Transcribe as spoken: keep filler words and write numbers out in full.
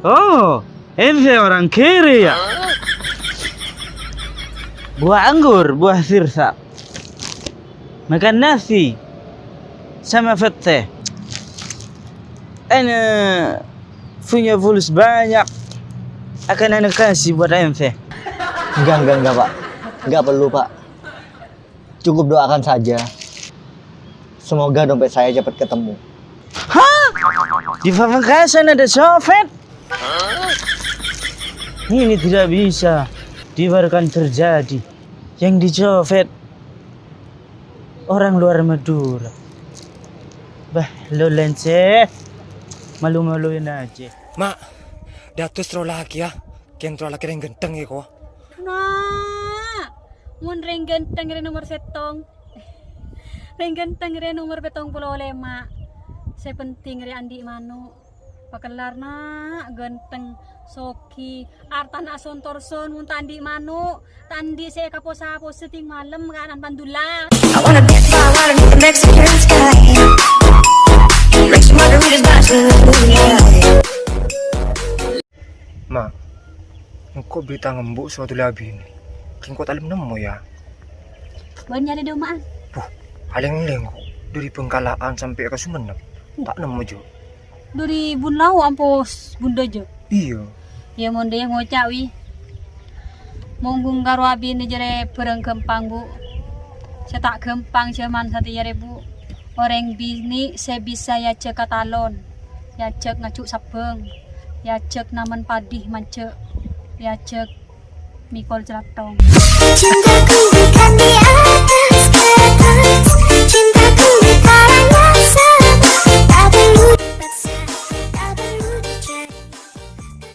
Oh, ente orang kere ya? Buah anggur, buah sirsak. Makan nasi sama pete. Ana punya fulus banyak. Akan ana kasih buat ente. Enggak, enggak, enggak, Pak. Enggak perlu, Pak. Cukup doakan saja. Semoga dompet saya cepat ketemu. Hah? Di Pamekasan ada copet? Ini tidak bisa dibiarkan terjadi. Yang dicopet orang luar Madura. Bah, lo lence. Malu-maluin aja. Ma', datus rola lagi ya. Kèng rola lagi rèng ghântheng ya, ko. Nah, mon rèng ghântheng rè nomor sèttong. Rèng ghântheng rè nomor pèttong polo lèma'. Sè pentèng rè andi' mano'. Pakellar, na', ghântheng, soghi, artana asontorson, mon ta' andi' mano', ta' andi' sè èkapos-apos, sè tèng malem, kanan pandula. I wanna dance by water 'neath the Mexican sky. Drink some margaritas by the moonlight. Ma', engko' berita ngembu' sè duli abinè. Engko' ta' lem nemmo, ya. Bân nyarè doma'an? Buh, alèng-lèng ko'. Duri Bengkalaan sampè' ka Sumenep. Ta' nemmo, Jo. Duri Bunlao ampo Bunda, Jo? Iyâ. Yâ, mon dâ' ngoca', wi. Mon ghun karo abinè jârèya bhârâng ghâmpang, Bu. Sè ta' ghâmpang jhâman satèya rè, Bu. Orèng binè' sè bisa èajhâk ka talon, èajhâk ngajhu' sabbâng, èajhâk namen padhi manjâ', èajhâk mèkol calathong. Cintaku bukan di